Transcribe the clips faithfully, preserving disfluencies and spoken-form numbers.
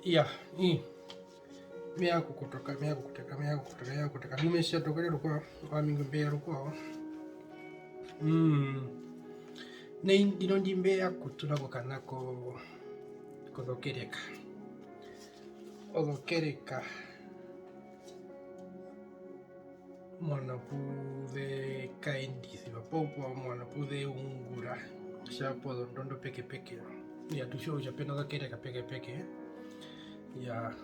Iya, ii. Me ya kukotoka, me ya kukotoka, me ya kukotoka, me ya kukotoka. Nu me tja tokere rukwao, owami ngu mbe ya rukwao. Mm. Nai ndino ndi mbe ya kutuna kokana ko-, kozokereka. Ozokereka. Mona pu ze kaendisiwa, poo, poo mona pu ze ungura, tja pozondondo pekepeke. Iya, tu tjiwa kutja pe nozokereka pekepeke. Iya.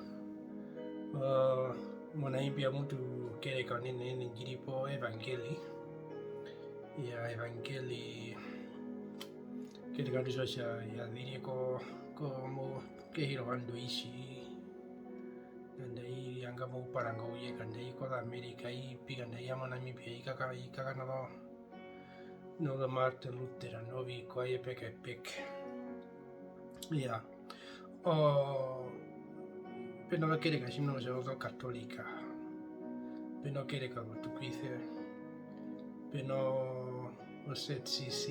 Eh, moNamibia mu tu kereka onenenene ndji ri po Evangeli. Iya, Evangeli, kereka tu tjiwa kutja ya ziri ko, ko, mo, kehi rovandu oishi. Nganda i yanga mouparanga ouye, nganda i koza America, i pi, nganda i ya moNamibia, i kaka-, i kakana no-, nozo Martin Luther, novikwaye pekepeke. Iya. O-, pe nozokereka tjimuna kutja ozo Katolika, pe nokereka ozotukwise, pe no Z C C,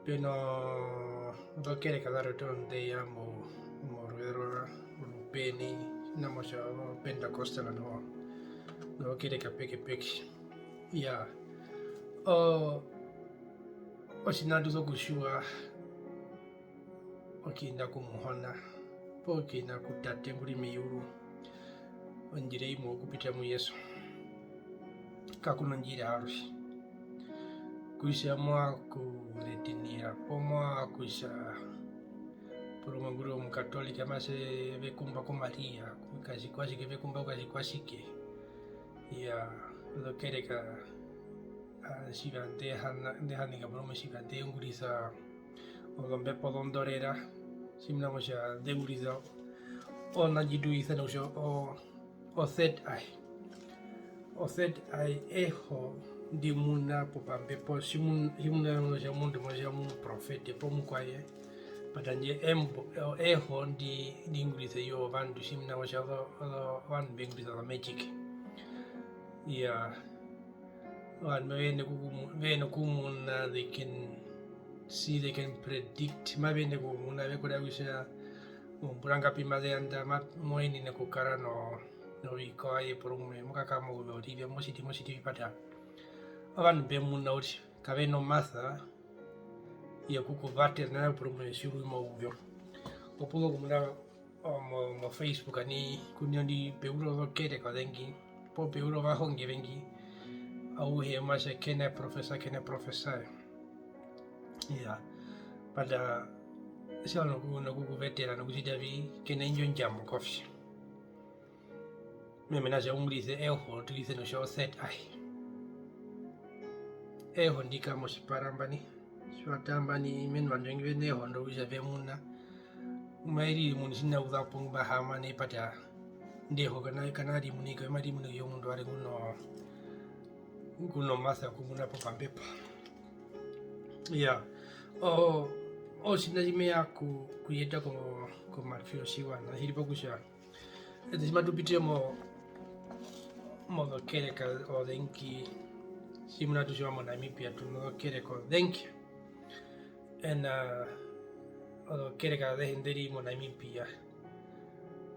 pe nozokereka zarwe toho nḓe ya mo-, moruveze rwa-, rupeni, tjimuna kutja ozo Pentecostal noho, nozokereka pekepeke. Iyaa. O-, otjiṋa tu sokutjiwa, okiinda ku Muhona, poo okiinda ku Tate ngu ri meyuru, ondjira imwe okupitira mu Jesu. Kaku na ondjira yarwe. Kutja mo vanga okuretinira, poo mo vanga kutja porumwe ngu ri Omukatolika, matje ve kumba ku Maria, katjikwatjike, ve kumba ku katjikwatjike. Iyaa, ozokereka, ah, tjiva nḓe hana-, nḓe haninga porumwe tjiva nḓe ungurisa ozombepo zondorera, tjimuna kutja nḓe ungurisa ona ndji tu isana kutja o-, o third eye. O third eye eho ndi muna popambepo, tjimun-, tjimuna kutja omundu mo tja omuprofete poo mukwaye, but handje embo-, eho ndi, ndi ungurisa iyo ovandu, tjimuna kutja ozo-, ozo-, ovandu mbe ungurisa ozo magic. Iyaa. Ovandu mave yenene okukumu-, ve yenene okumuna, they can see, they can predict, mave yenene okumuna, ve ku raera kutja ozombura ngapi maze ya nda, ma-, mo yenene okukara no-, novikwaye porumwe, mo kakara mouzeu orive, mo tjiti, mo tjiti vi, but ovandu mbe muna uriri, kave nomasa yokukuvatera nao porumwe tji u ri mouzeu. Opu zo kumuna o-, mo, mo Facebook nai, ku ndino ndi pe ura ozokereka ozengi, poo pe ura ovahonge vengi, auhe ma tja ke na profesa, ke na profesa. Iyaa, but, ah, tjimuna noku-, nokukuvetera nokutjita vi, ke na indjo ndjamo kofi. Mena rokutja u ungurisa eho, tu isana kutja o third eye. Eho ndi kara motjipara nambano, tji wa tara nambano, mena ovandu vengi ve neho ndo kutja ve muna. Mai ri munu tjina u za po ngu mba haama nai, but indi eho kana-, kana ri muna, iko ma ri muna kutja omundu warwe ngu no-, ngu nomasa wokumuna popambepo. Iyaa, o-, otjiṋa tji me ya ku-, kuyeta ko-, komatwi wotjiwaṋa, tji ri po kutja, eṱe tji matu pitire mo-, mozokereka ozengi, tjimuna tu tjiwa moNamibia tu nozokereka ozengi. Ena ozokereka azehe nḓe ri moNamibia,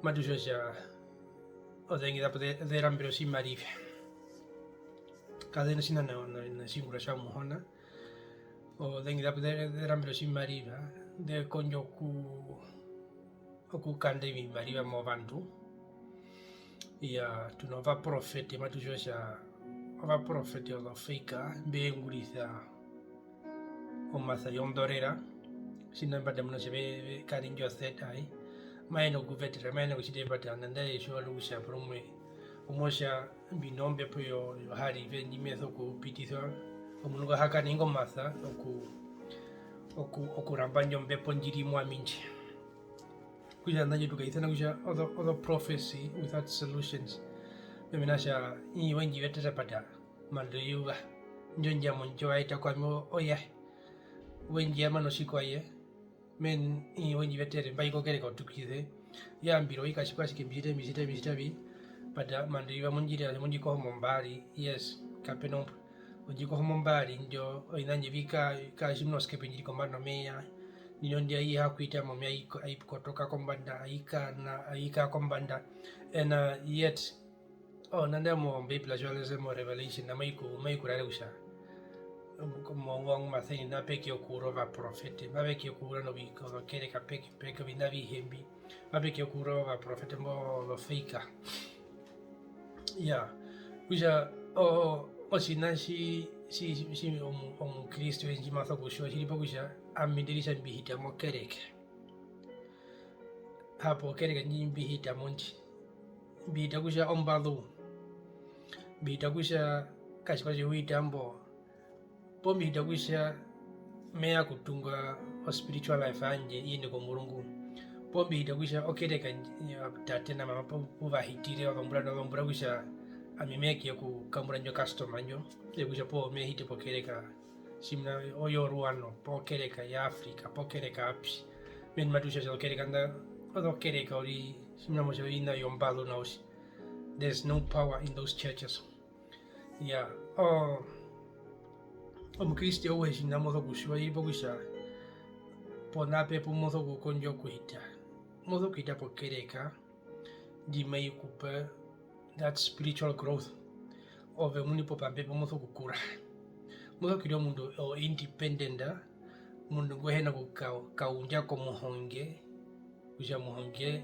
matu tjiwa kutja ozengi za po ze-, ze rambera otjimariva. Kaze na tjiṋa na, na, notjiungura tja Muhona. Ozengi za po ze-, ze rambera otjimariva, nḓe kondja oku-, okukanda ovimariva movandu. Iyaa, tu novaprofete, matu tjiwa kutja ovaprofete ozofeika mbe ungurisa omasa yondorera. Tjina mba tamuna kutja ve-, ve-, kari ndjo third eye. Maye na okuvetera, maye na okutjita vi, but nandarire tji wa ri kutja porumwe, omo tja mbi nombepo yo-, yoharive ndji me sokupitisa, omundu ngo ha kara ingo omasa oku-, oku-, okuramba indjo mbepo ndji ri mu ami ndji. Okutja nandjo tu kaisana kutja ozo, ozo prophecy without solutions. Mena rokutja ii we ndji vetera pata, mando yuva. Indjo ndjamo ndjo wa eta kwami o-, oyaye. We ndji yama notjikwaye. Men, ii we ndji vetere, mba i kokereka otukise. Ya mbiro i katjikwatjike, mbi tjite, mbi tjite, mbi tjite vi. Pata, mando yuva mo ndji rira, mo ndji koha mombari. Yes, kape na ombwa. O ndji koha mombari, ndjo, oviṋa ndji vi ka-, ka tjimuna oskepe ndji ri kombanda omeya. Ndino ndi ai ha kuita momeva, ai ko-, ai kotoka kombanda, ai kana, ai kara kombanda. And, uh, yet, oh, nanda mo Bible, as well as mo Revelation, na mai ku-, mai ku raere kutja, mo, mo, mo, maseni, na pe ke okuura ovaprofete, mave ke okuura novi-, ozokereka peke, peke, oviṋa avihe mbi, mave ke okuura ovaprofete mbo, vo fake. Ya, kutja, o-, otjiṋa tji, tji, tji, tji omu-, omukriste tji ma sokutjiwa, tji ri po kutja, ami nde ri tja mbi hita mokereka. Hapo okereka ndji mbi hita mo ndji, mbi hita kutja ombazu, mbi hita kutja katjikwatje hu hita mbo, poo mbi hita kutja me ya okutunga o spiritual life yandje i yende komurungu, poo mbi hita kutja okereka ndji-, ya tate na mama pu-, pu va hitire ozombura nozombura kutja ami me ya okukambura indjo customer ndjo, okutja poo me hiti pokereka tjimuna oyo Ruano, pokereka ya Africa, pokereka api. Meni matu tja kutja ozokereka nda, ozokereka uriri, tjimuna mo tja oviṋa vyombazu nao, there's no power in those churches. Ya, o-, omukriste auhe tjiṋa mo sokutjiwa, i ri po kutja pona pe pu mo sokukondja okuhita, mo sokuhita pokereka, ndji mai ku pe that spiritual growth. Ove omuini popambepo mo sokukura. Mo sokurira omundu o independent, omundu ngu hi na kuka-, kaundja komuhonge, kutja omuhonge,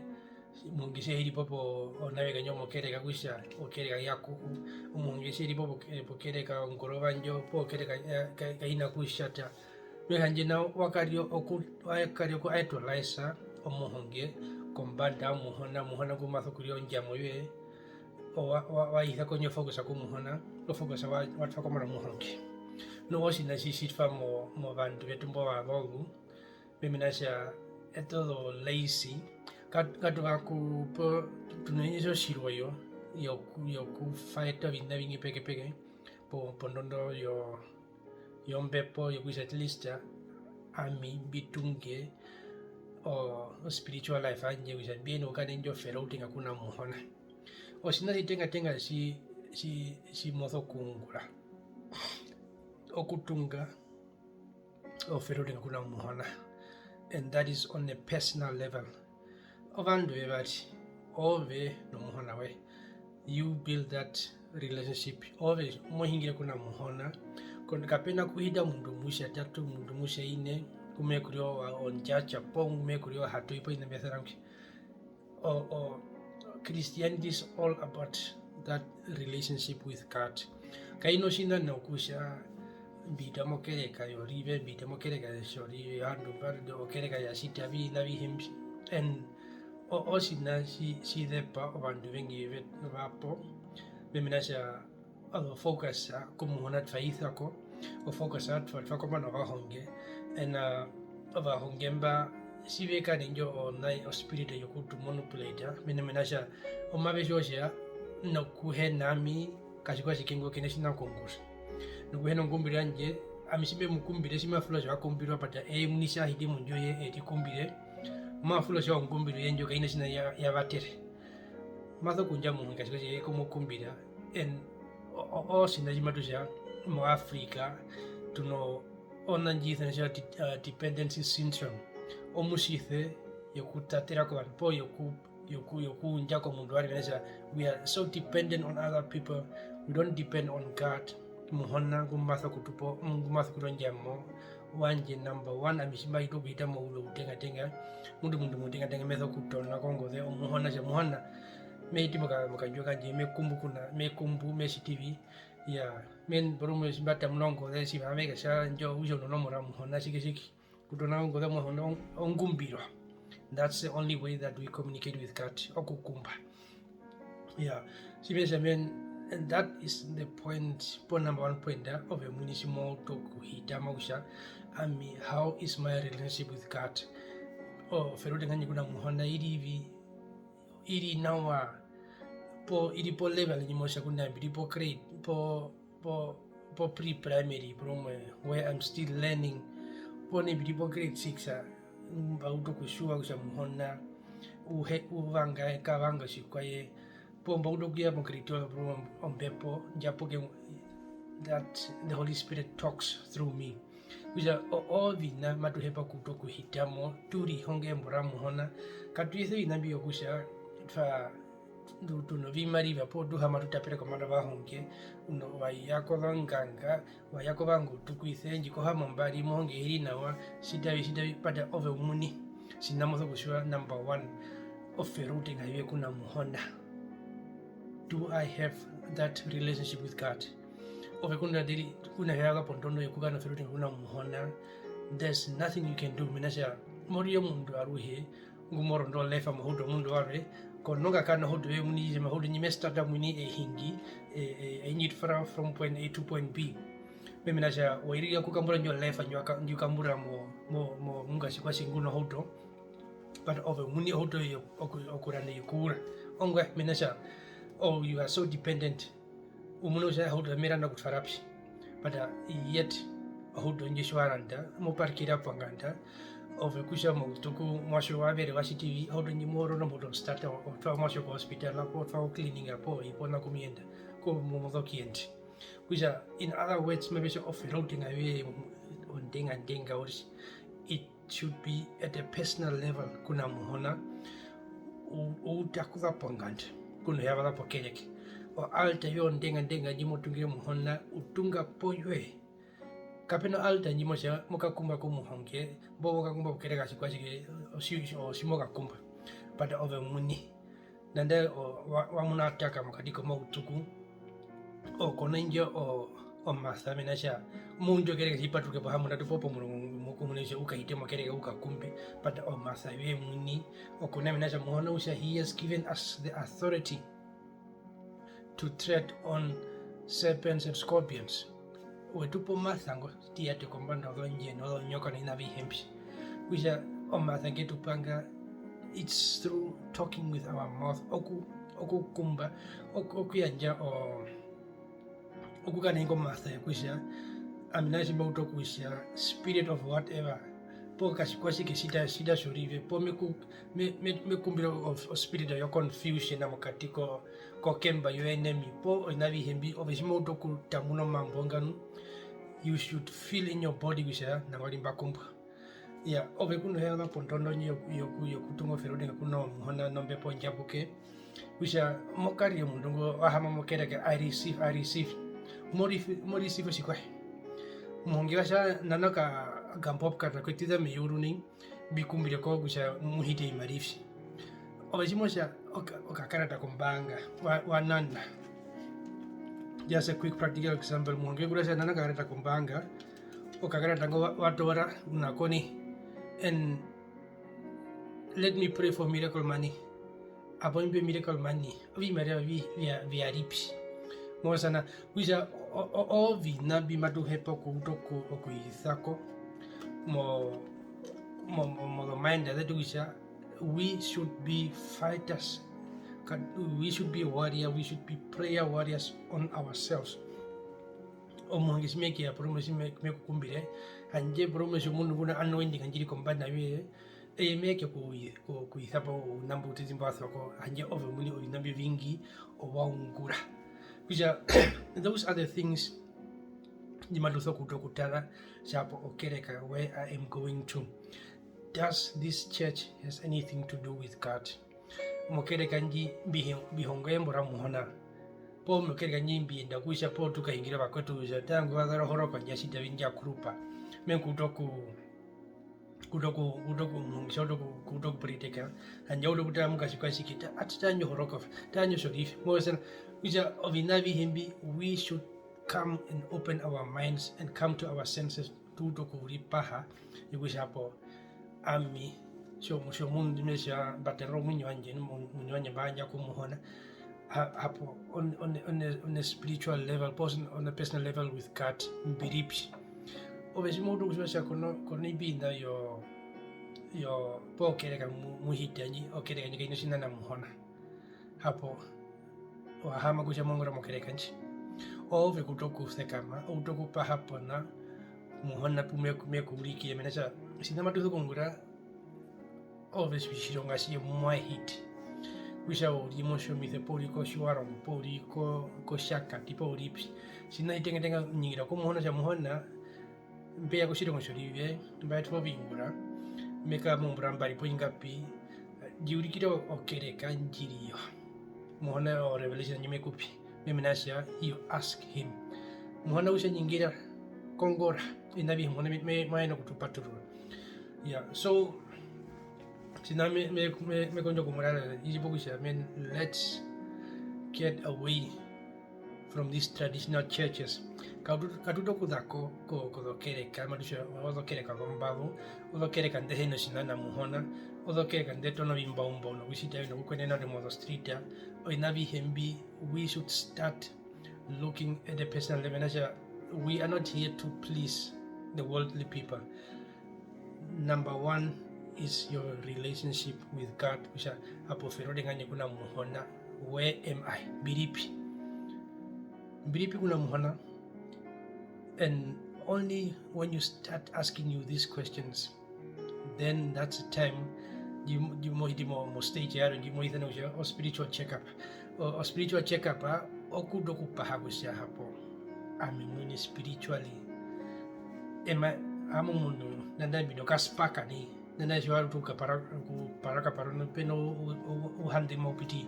omuhonge tje he ri po po onaveka ndjo mokereka kutja okereka ya kuku, omuhonge tje ri po po-, pokereka ongurova ndjo, poo kereka ya-, ka-, kai na kutjata. Me handje nao wa karira oku, wa karira oku idolize omuhonge kombanda yomuhona, omuhona ngu ma sokurira ondjamo yoye, wa, wa, wa isa ko ndjo focus komuhona, o focus wa, wa twa komana omuhonge. Nu otjiṋa tji tjitwa mo, movandu vetu mbo vazozu, mbi muna kutja eṱe ozo lazy, ka-, katu vaku po, tu na indjo tjirwa yo, yoku, yokufighta oviṋa vingi pekepeke, po-, pondondo yo, yombepo yokutja at least ami mbi tunge o, o spiritual life yandje kutja mbi yenene okukara nendjo floating kuna Muhona. Otjiṋa tjitengatenga tji, tji, tji mo sokuungura, okutunga o floating kuna Muhona, and that is on a personal level. Ovandu vevari, ove nomuhona woye, you build that relationship. Ove mo hungire kuna Muhona, ko-, kape na kuhita omundu omutjatatu, omundu omutjaine, ngu me ku rire o-, ondjatja, poo ngu me ku rire ohatoi, poo oviṋa mbya sana ngwi. O, o, Christianity is all about that relationship with God. Kai na otjiṋa nokutja mbi hita mokereka yorive, mbi hita mokereka yorive, ovandu mba ri okereka ya tjita vi, na vihe mbi. And o-, otjiṋa tji, tji zepa ovandu vengi ve-, vapo, mbi muna kutja ove o focus komuhona twa isa ko, o focus twa, twa komana ovahonge, ena ovahonge mba tji ve kara nendjo o-, nai o spirit yoku tu manipulate, mena, mena kutja omave tjiwa kutja nokuhena ami, katjikwatjike ngo ke na tjiṋa okuungura. Nokuhena ongumbiro yandje, ami tji mbe mu kumbire, tji ma fula kutja wa kumbirwa, but eye omuini tja hiti mondjuwo ye e rikumbire, ma fula kutja ongumbiro ye ndjo kai na tjiṋa ya, ya vatere. Ma sokundja omuhonge katjikwatjike eye ku mo kumbira, and o-, o-, otjiṋa tji matu tja mo Africa, tu no ona ndji isana kutja de-, uh, dependency syndrome, omutjise yokutatera kovandu poo yoku, yoku, yokuundja komundu warwe, mena kutja we are so dependent on other people, we don't depend on God, Muhona ngu ma sokutupa, ngu ma sokurira ondjamo wandje number one, ami tji mba hiti okuhita mouzeu outengatenga, mutu omundu mutengatenga me sokutona kongoze, omuhona kutja, Muhona, me hiti moka-, mokandjuwo kandje, me kumbu kuna, me kumbu, me tjiti vi, iyaa, men-, porumwe tji mba tamuna ongoze, tjiva me katja ndjo, okutja u nonomora Muhona, tjike, tjike. Kutona ongoze Muhona, on-, ongumbiro. That's the only way that we communicate with God, okukumba. Yeah, tji me tja, men, and that is the point, po number one point, ah, ove omuini tji mo utu okuhitama kutja, ami, how is my relationship with God? O, floating yandje kuna Muhona i ri vi, i ri nawa, poo i ri po level ndji mo tja kutja mbi ri po grade, po, po, po pre-primary porumwe, where I'm still learning, poo nai mbi ri po grade six, ah, mba utu okutjiwa kutja Muhona u he-, u vanga, ka vanga otjikwaye, poo mba utu okuya mo grade twelve porumwe, ombepo ndja puke, that the Holy Spirit talks through me. Kutja o-, oviṋa matu hepa okuuta okuhita mo, tu rihonga embo ra Muhona, katu yese oviṋa mbi vyokutja twa-, tu-, tu novimariva poo tu haama tu tapere kombanda yovahonge, uno wa ya kozonganga, wa ya kovangu tu kwise, ndji koha mombari, mohonge hi ri nawa, tjita vi, tjita vi, but ove omuini, tjiṋa mo sokutjiwa, number one, oferute nga ye ku na Muhona. Do I have that relationship with God? Ove ngunda tjiri, ngunda hi ya za pondondo yokukara noferute nga ku na Muhona, there's nothing you can do. Mena kutja mo rire omundu aruhe ngu mo rondo olefa mohauto yomundu warwe, ko nokukara nohauto yoye omuini, tjiri ohauto ndji me starta omuini e hingi, e, e, e ndji twara from point A to point B. Me hee mena kutja wa irira okukambura indjo olefa ndji wa ka-, ndji u kambura mo, mo, mo, mungasi kwatje ngu nohauto, but ove omuini ohauto yoye oku-, okuranda i kuura. Ongwaye, mena kutja, oh, you are so dependent. U muna kutja ehauto me randa okutwara pi, but, uh, yet ohauto ndji tji wa randa, mo parkira ponganda, ove kutja moutuku muatje wa vere wa tjiti vi, ohauto ndji mo rondo mo starta, o-, o twa muatje ko hospital, poo o twa ko clinic, poo i pona ku muyenda, ko mo-, mo zokuyenda. Kutja, in other words, mape tja oferute nga yoye ondenga ndenga uriri, it should be at a personal level ku na Muhona, u-, u uta kuza ponganda, ku no ya vaza pokereke. O altar yoye ondenga ndenga ndji mo tungire Muhona, u tunga poyoye. Kape na altar ndji mo tja mo kakumba komuhonge, mbo mo kakumba pokereke tjikwatjike, otji-, otji mo kakumba. But ove omuini, nanda o-, wa, wa muna ataka mokati komautuku, o ko na indjo o-, omasa, mena kutja mo undju okereke tji i patuke pohambondatu poo pomurongo, mo kumuna kutja u kahite mokereke u kakumbe, but omasa yoye omuini, o ko na, mena kutja Muhona kutja he has given us the authority to tread on serpents and scorpions. We tu pa omasa ngo, tu yate kombanda yozondjene, ozonyoka noviṋa avihe mbi. Kutja omasa nge tu pa nga, it's through talking with our mouth, oku-, okukumba, oku-, okuyandja o-, okukara ingo omasa yokutja, ami nai tji mba utu okutja, spirit of whatever, poo katjikwatjike tjita, tjita tjorive, poo me ku-, me-, me-, me kumbire o-, o-, o spirit yo confusion mokati ko-, kokemba yo enemy, poo oviṋa avihe mbi, ove tji mo utu okutamuna omambo nga nu, you should feel in your body kutja nangwari mba kumbwa. Iyaa, ove ku no ya pondondo ndji yoku-, yoku-, yokutunga oferute nga ku na Muhona nOmbepo Ondjapuke, kutja mo karire omundu ngo wa haama mokereke, I receive, I receive. Mo receive, mo receive otjikwaye? Omuhonge wa tja, nana oka-, okambopkata kwetisa meyuru nai, mbi kumbire ko kutja mu hite ovimariva. Ove tji mo tja oka-, okakarata kombaanga, wa, wa nana. Just a quick practical example, omuhonge we ku raisa nana okakarata kombaanga, okakarata ngo wa, wa toora, u na ko nai. And let me pray for miracle money. Hapo imbi miracle money, ovimariva vi-, vya, vya ri pi? Mo sana, kutja o-, o-, oviṋa mbi matu hepa okuuta oku-, okuisa ko mo, mo, mo, mozomaenda zetu kutja we should be fighters, ka-, we should be warrior, we should be prayer warriors on ourselves. Omuhonge tji me ke ya porumwe tji me, me ku kumbire, handje porumwe tjomundu ngu na anointing ndji ri kombanda yoye, eye me ya ke ku-, ku-, kuisa po ounambo outiti mbwa swa ko, handje ove omuini oviṋa mbyo ovingi owa ungura. Kutja, those are the things mbi matu sokuuta okutara, tjapo okereka where I am going to. Does this church has anything to do with God? Mokereka ndji mbi he-, mbi honga embo ra Muhona? Poo mokereka ndji mbi yenda kutja poo tu kahungire vakwetu kutja, tara ngwi wa zara ohorokwa ndja tjita vi ndja kurupa. Me ku uta oku-, kuuta oku-, kuuta oku-, omuhonge tja utu oku-, kuuta okupuriteka, handje wa utu okutara mukatjikwatjike, ta-, ati tara ndjo horokofa, tara ndjo tjorive, mo sana, kutja oviṋa avihe mbi, we should come and open our minds and come to our senses, tu utu okuripaha, yokutja hapo, ami, tjo-, tjomundu me tja mba tarera omuinyo wandje, nu-, omuinyo wandje mba yandja ku Muhona, ha-, hapo on, on, on a, on a spiritual level, poo on a personal level with God, mbi ri pi? Ove tji mo utu okutjiwa kutja ko no, ko noimbi oviṋa vyo, vyo, poo okereka mu, mu hita ndji, okereka ndji kai na tjiṋa na Muhona. Hapo, wa haama kutja mo ungura mokereka ndji. Ove ku uta okusekama, u uta okupaha pona, Muhona pu me ku, me ku urikire, mena kutja, tjiṋa matu sokuungura, ove tji u tjironga tjiye mu mo hiti. Kutja u ri mOtjomuise, poo u ri kOtjiwarongo, poo u ri ko-, kOshakati, poo u ri pi. Tjiṋa tjitengatenga, nyingira ku Muhona kutja, Muhona, mbe ya kotjirongo tjorive, mba etwa oviungura, me kara mozombura mbari poo ingapi, ndji urikire okereka ndji ri yo. Muhona, o revelation ndji me ku pe, mena rokutja you ask him. Muhona kutja, ningira, kongora, oviṋa avihe Muhona me, me, ma yenene okutupaturura. Yeah, so, tjiṋa me, me, me, me kondja okumuraera, i ri pokutja, men, let's get away from these traditional churches. Katu, katu utu okuza ko, ko, kozokereka, matu tja ozokereka zombazu, ozokereka nḓe hi na otjiṋa na Muhona, ozokereka nḓe tona ovimbaumba nokutjita vi nokukwenena ori mozostreet, oviṋa avihe mbi, we should start looking at the personal level. Mena rokutja, we are not here to please the worldly people. Number one is your relationship with God, kutja hapo ove ri ngahino ku na Muhona, where am I? Mbi ri pi? Mbi ri pi ku na Muhona? And only when you start asking you these questions, then that's the time ndji mo, ndji mo hiti mo, mo stage yarwe ndji mo isana kutja o spiritual check-up. O, o spiritual check-up, ah, okuuta okupaha kutja hapo ami omuini spiritually. Ema, ami omundu, nandae mbi no ka spark nai, nandae tji wa utu okukapara, okupara okaparo, pe no u-, u-, u-, ouhande mau piti,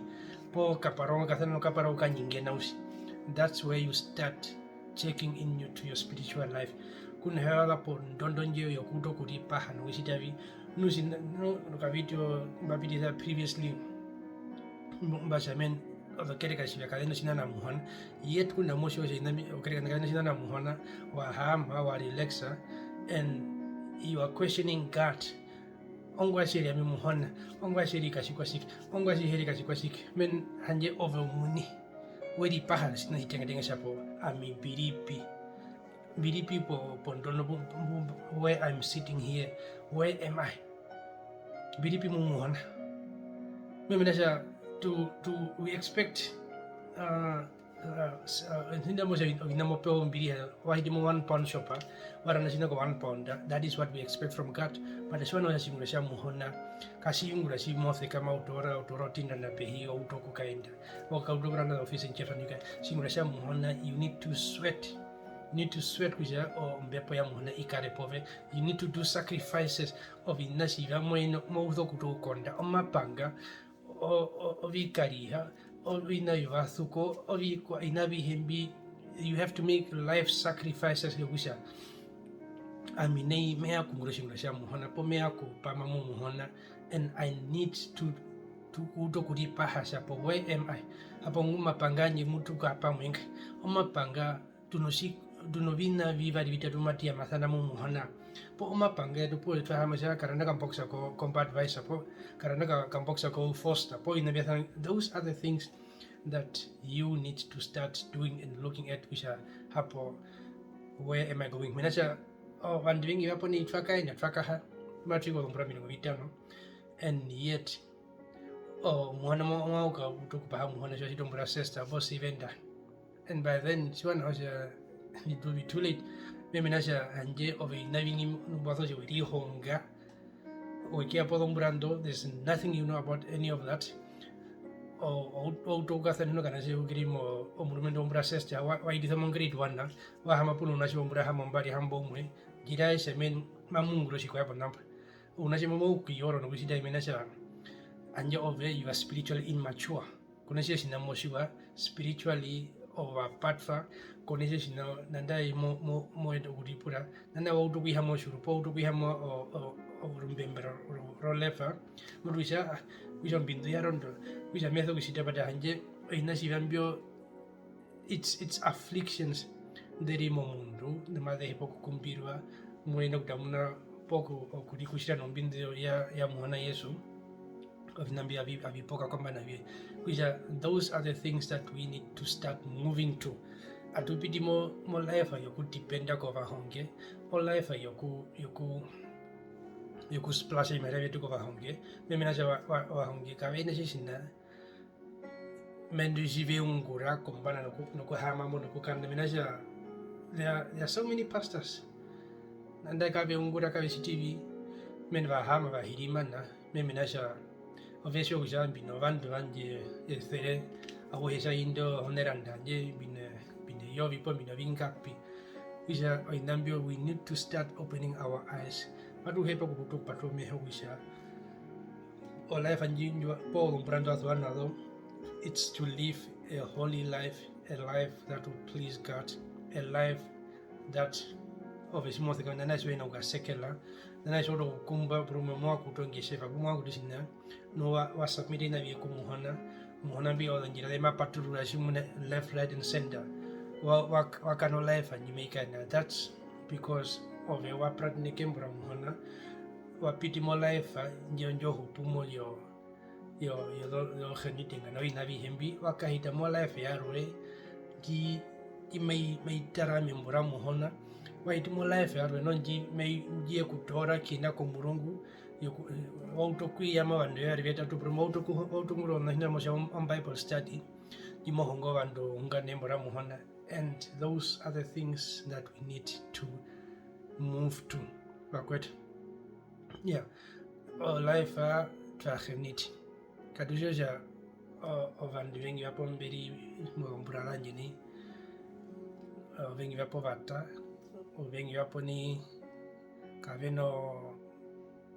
poo kaparo, okasana nokaparo okanyinge nao. That's where you start checking in you to your spiritual life. Ku na ehi wa za pondondo ndjo yokuuta okuripaha nokutjita vi. Nu tjina, nu, nokavideo mba pitisa previously, mba tja, men, ozokereka tjiva kaze na otjiṋa na Muhona. Yet ku na motjiwa kutja oviṋa mbi, okereka kaze na otjiṋa na Muhona, wa haama, wa relaxa, and you are questioning God. Ongwaye tje ri ami Muhona, ongwaye tje ri katjikwatjike, ongwaye tje hi ri katjikwatjike. Men, handje ove omuini, we ripaha otjiṋa otjitengatenga tjapo, ami mbi ri pi? Mbi ri pi po, pondondo pu, pu, pu, where I'm sitting here, where am I? Mbi ri pi mu Muhona? Me hee mena rokutja, to, to, we expect, uh, uh, s-, uh, tjinda mo tja oviṋa mo pewa ombiriha, wa hiti mo one pound shop, wa randa otjiṋa ko one pound, that is what we expect from God. But tjiwa nawa kutja otjiungura tja Muhona, katjiungura tji mo sekama, u toora, u toora otjinda na pehi, o utu okukaenda. Wa kauta okuranda office ndji tja fanika, otjiungura tja Muhona, you need to sweat. You need to sweat kutja o-, ombepo ya Muhona i kare pove. You need to do sacrifices. Oviṋa tjiva mo ino, mo uso okuuta okukonda, omapanga, o-, o-, ovikariha, oviṋa vyovasuko, ovikwa-, oviṋa avihe mbi, you have to make life sacrifices yokutja, ami nai me ya okuungura otjiungura tja Muhona, poo me ya okupama mu Muhona, and I need to, to, to, to kuripaha tjapo, where am I? Hapo ngu mapanga yandje ngu tu ka pamwe nga, omapanga, tu no tji-, tu noviṋa vivari vitatu matu yamasana mu Muhona. Poo omapanga yetu, poo twa haama tja karanda okambokisa ko, ko Budweiser, poo karanda oka-, okambokisa ko Foster, poo oviṋa vya sana. Those are the things that you need to start doing and looking at, kutja hapo, where am I going? Mena rokutja, ovandu ovengi vapo nai twa kaenda, twa kaha, matu i kozombura omirongo vitano, and yet, o, Muhona mo-, mo utu okupaha Muhona tji wa tjiti ombura sesta poo seventa. And by then, tjiwa nawa kutja it will be too late. Me hee mena rokutja handje oviṋa ovingi mbi wa so kutja we rihonga, we keya pozombura ndo, there's nothing you know about any of that. O, o, o utu okukasanena okanatje u kiri mo, omurumendu wombura sesta, wa, wa hitisa mo grade one, wa haama pu nounatje wombura hambombari, hamboumwe, ndji raere kutja men, mamu ungura otjikwaye ponamba. Ounatje mbo mau ku yooro nokutjita mena rokutja handje ove, you are spiritually immature. Ku na tjiṋa mo tjiwa, spiritually ove wa patwa, ku na tjiṋa nandae mo, mo, mo yeta okuripura, nandae wa utu okuiha motjiuru, poo wa utu okuiha mo, o, o, orumbembero ro, ro, rolefa, mu tu kutja, ah, kutja ombindu ya rondo, kutja me so kutjita pata handje, oviṋa tjiva mbyo, it's, it's afflictions nḓe ri momundu, nḓe maze hepa okukumbirwa, mu ena okutamuna poo okurikutjira nombindu ya, ya Muhona Jesu, oviṋa mbi avi, avi poka kombanda vye. Kutja, those are the things that we need to start moving to. Atu piti mo, mo life yokudependa kovahonge, o life yoku, yoku, yokusplasha ovimariva vyetu kovahonge. Me hee mena rokutja va, va, ovahonge kave na tjiṋa, mendu tji ve ungura kombanda noku, nokuhaama mbo nokukanda. Mena rokutja, there are, there are so many pastors. Nandae kave ungura, kave tjiti vi, men va haama va hirimana, me hee mena rokutja, ove tjiwa kutja mbi novandu vandje esere, auhe tja indo Honeranda handje mbi ne, mbi neyovi poo mbi novingapi. Kutja oviṋa mbyo, we need to start opening our eyes. Matu hepa okukuta okupata omeho kutja o life ndji ndji wa-, poo ozombura nḓu wa zuva na zo, it's to live a holy life, a life that will please God, a life that ove tji mo sekama, nandarire tji u hi na kukasekela, nandarire tji wa utu okukumba, porumwe mo vanga okuuta ongetjeva, poo mo vanga okuuta otjiṋa, nu wa, wa submita oviṋa vyoye ku Muhona. Muhona mbi ozondjira ze ma paturura tjimuna left, right and center. Wa, wa, wa kana o life ndji mai kara. That's because ove wa puratene kembo ra Muhona, wa piti mo life ndjo, ndjo hupu mo lyo, yo, yo, yo, yo geniting, na oviṋa avihe mbi, wa kahita mo life yarwe, ndji, ndji mai, mai tara membo ra Muhona, wa hiti mo life yarwe, no ndji mai, ndji ye ku toora kina komurungu, yoku-, wa utu okuyama ovandu vevari vetatu, porumwe wa utu oku-, wa utu okuungura oviṋa mbi mo tja o-, o Bible study, ndji mo hongo ovandu ohunga nembo ra Muhona, and those are the things that we need to move to, vakwetu. Yeah, o life, ah, twa geniti. Katu tja kutja, o-, ovandu vengi vapo mbe ri mozombura zandje nai, ovengi vapo va ṱa, ovengi vapo nai kave na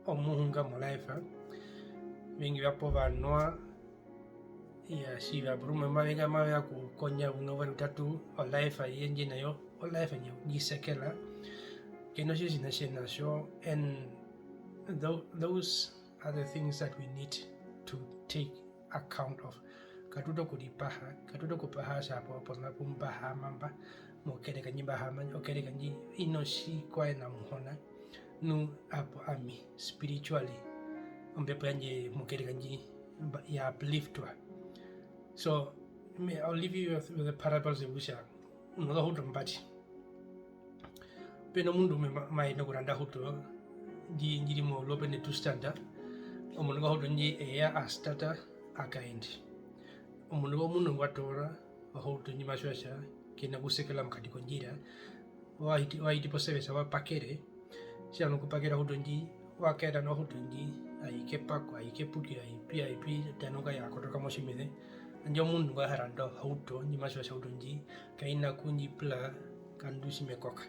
omuhunga mo life, vengi vapo va nwa, iya, tjiva, porumwe mave ya, mave ya okukonya uno, vari, utatu, o life yandje na yo, o life ndji sekela, ke na otjiṋa tji e na tjo, and tho-, those are the things that we need to take account of. Katu utu okuripaha, katu utu okupaha tja hapo, pona pu mba haama mba, mokereka ndji mba haama, okereka ndji i notjikwaye na Muhona, nu hapo ami, spiritually, ombepo yandje mokereka ndji mba-, ya upliftwa. So, me, I'll leave you with, with the parables of kutja, u nozohauto mbari. Pe nomundu umwe ma-, ma ende okuranda ohauto ndji-, ndji ri mo low pene toestand. Omundu ngo ohauto ndji e ya a starta, a kaende. Omundu ngo omundu ngwa toora ohauto ndji ma tjiwa kutja ke na kusekela mokati kondjira. Wa hiti, wa hiti po service, wa pakere. Tjimuna okupakera ohauto ndji, wa kaenda nohauto ndji, a i kepako, a i kepuki, a i pi, a i pi, tjimuna ya kotoka motjimeze. Handje omundu ngwa ha randa ohauto ndji ma tjiwa kutja ohauto ndji kai na ku ndji pula kandu tji me koka.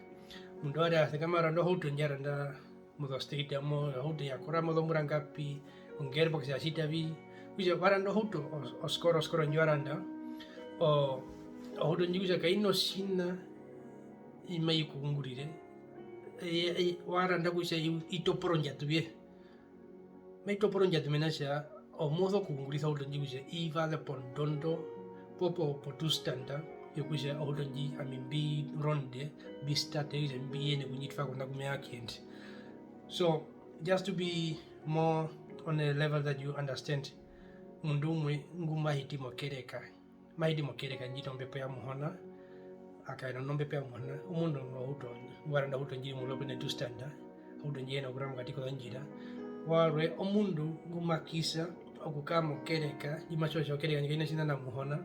Omundu warwe a sekama a randa ohauto ndja randa mozo States amo, ohauto ya kora mozombura ngapi, o gearbox ya tjita vi, kutja wa randa ohauto, o-, oskoro, oskoro ndji wa randa, o-, ohauto ndji kutja kai na otjiṋa i mai ku ungurire, e-, e-, wa randa kutja i-, i topora ondjatu yoye. Mai topora ondjatu mena rokutja o mo sokuungurisa ohauto ndji kutja i vaze pondondo po, po, po toestand yokutja ohauto ndji ami mbi ronde, mbi starte, kutja mbi yenene okundjitwara kona ku me vanga okuyenda. So, just to be more on a level that you understand, omundu umwe ngu ma hiti mokereka, ma hiti mokereka ndji nombepo ya Muhona, a kaenda nombepo ya Muhona, omundu ngo ohauto, ngwa randa ohauto ndji ri mo low pene toestand, ohauto ndji hi na kurara mokati kozondjira. Warwe omundu ngu ma kisa okukara mokereka, ndji ma tjiwa kutja okereka ndji kai na tjiṋa na Muhona,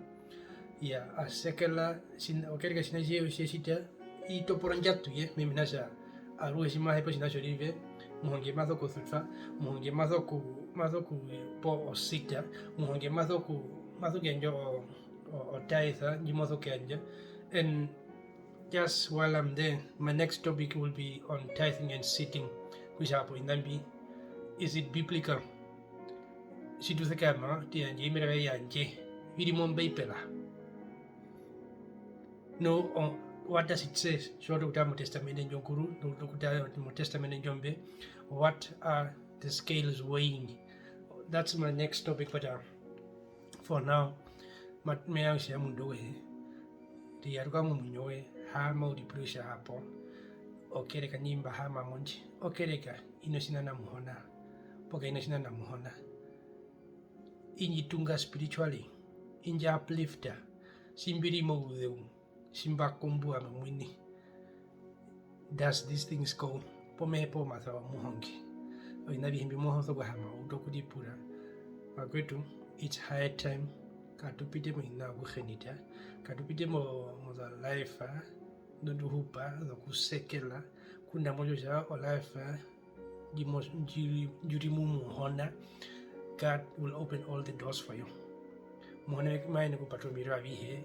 iya, a sekela tjiṋa, okereka tjiṋa tji ye tjita, i topora ondjatu ye, mena rokutja aruhe tji ma hepa otjiṋa tjorive, omuhonge ma sokusutwa, omuhonge ma soku-, ma sokupa osita, omuhonge ma soku-, ma sokuyandja o-, o-, o tithe ndji mo sokuyandja. And just while I'm there, my next topic will be on tithing and sitting, kutja hapo oviṋa mbi, is it biblical? Tji tu sekama, tu yandje ovimeraka vyandje, vi ri mOmbeibela. No, o-, what does it say? Tji wa utu okutara motestamende ndjo nkuru, no utu okutara motestamende ndjo mbe, what are the scales weighing? That's my next topic, but, uh, for now, ma-, me vanga kutja omundu auhe, riyaruka momuinyo woye, haama u ripure kutja hapo, okereka ndji mba haama mo ndji, okereka i notjiṋa na Muhona, poo kai notjiṋa na Muhona. I ndji tunga spiritually, i ndji uplifta, tji mbi ri mouzeu, tji mba kumbu ami omuini. Does these things go? Poo me hepa omasa womuhonge. Oviṋa avihe mbi mo sokuhaama, u utu okuripura. Vakwetu, it's high time. Katu pite moviṋa vyokugenita. Katu pite mo-, mozo life nḓu tu hupa, zokusekela. Ngunda mo tjiwa kutja o life ndji mo-, ndji-, ndji ri mu Muhona, God will open all the doors for you. Muhona ma yenene okupata omiriro avihe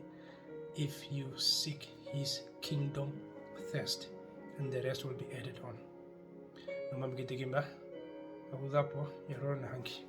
if you seek his kingdom thirst, and the rest will be added on. Nomambo kitiki mba, akuzapo, yarora na hangi.